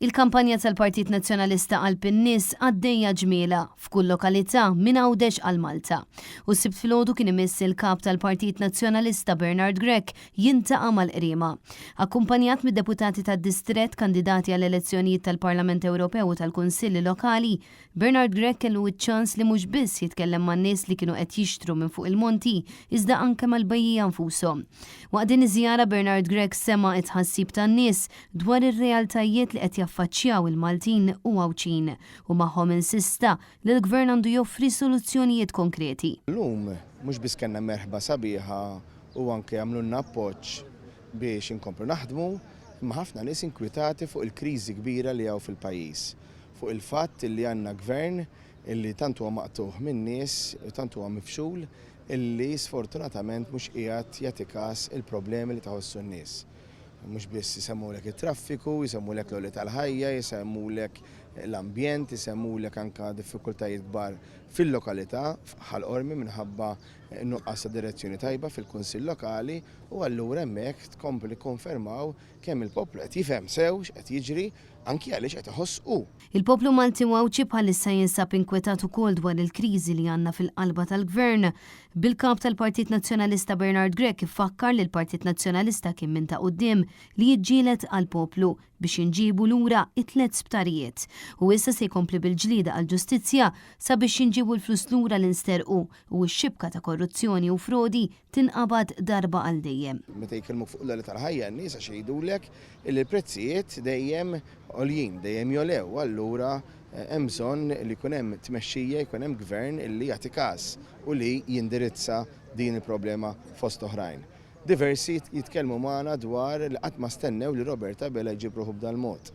Il-kampanja tal-Partit Nazzjonalista qalb in-nies għaddejja ġmielha f'kull lokalità minn Għawdex għal Malta. U s-Sibt filgħodu kien imiss il-Kap tal-Partit Nazzjonalista Bernard Grech jiltaqa' mal-Qriema. Akkumpanjat mid-deputati tad-distrett kandidati għall-elezzjonijiet tal-Parlament Ewropew u tal-Kunsilli Lokali, Bernard Grech kellu ċ-ċans li mhux biss jitkellem man-nies li kienu qed jixtru minn fuq il-monti iżda anke mal-bejjiegħa nfushom. Waqt din iż-żjara Bernard Grech sema' t-tħassib tan-nies dwar ir-realtajiet li qed jaffaċċjaw il-Maltin u Għawdxin u magħhom insista li l-Gvern għandu joffri soluzzjonijiet konkreti. Illum mhux biss kellna merħba sabiħa u anke għamlulna appoġġ biex inkomplu naħdmu, imma ħafna nies inkwitati fuq il-kriżi kbira li hawn fil-pajjiż. Fuq il-fatt li għandna gvern illi tant huwa maqtugħ min-nies u tant huwa mifxul illi sfortunatament mhux qiegħed jagħti każ il-problemi li taħossu n-nies. Mhux biss isemmulek it-traffiku, isemmulek l-għoli tal-ħajja, isemmulek l-ambjent, isemmulek anke diffikultajiet kbar fil-lokalità, f'Ħal Qormi minħabba nuqqas ta' direzzjoni tajba fil-Kunsill Lokali u allura hemmhekk tkompli nikkonfermaw kemm il-poplu qed jifhem sew x'qed jiġri anki għaliex qed iħoss hu. Il-poplu Malti u Għawdxi bħalissa jinsab inkwetat ukoll dwar il-kriżi li għandna fil-qalba tal-Gvern, bil-Kap tal-Partit Nazzjonalista Bernard Grech ifakkar li l-Partit Nazzjonalista kien minn ta' quddiem li jiġġieled għall-poplu biex jinġiebu lura it-tlett sptarijiet u issa se jkompli bil-ġlieda għall-ġustizzja sabiex jinġiebu l-flus lura li nsterqu u x-xibka ta' korruzzjoni u frodi tinqabad darba għal dejjem. Meta jitkellmuk fuq l-għoli tal-ħajja n-nies għax jgħidulek illi l-prezzijiet dejjem għoljin, dejjem jogħlew u allura hemm bżonn li jkun hemm tmexxija, jkun hemm gvern illi jagħti każ u li jindirizza din il-problema fost oħrajn. Diversi jitkellmu magħna dwar li qatt ma stennew li Robert Abela jġib ruħu b'dal-mod.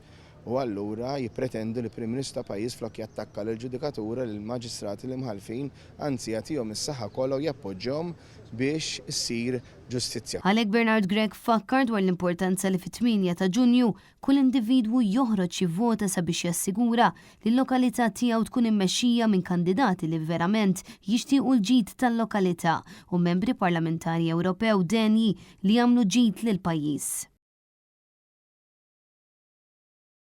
U allura jippretendu li Prim Ministru ta' pajjiż flok jattakka lill-ġudikatura, lill-maġistrati, lill-imħallfin, anzi jagħtihom is-saħħa kollha u jappoġġjahom biex issir ġustizzja. Għalhekk Bernard Grech fakkar dwar l-importanza li fit-8 ta' Ġunju kull individwu joħroġ jivvota sabiex jassigura li l-lokalità tiegħu tkun immexxija minn kandidati li verament jixtiequ l-ġid tal-lokalità u membri parlamentari Ewropew denji li jagħmlu ġid lill-pajjiż.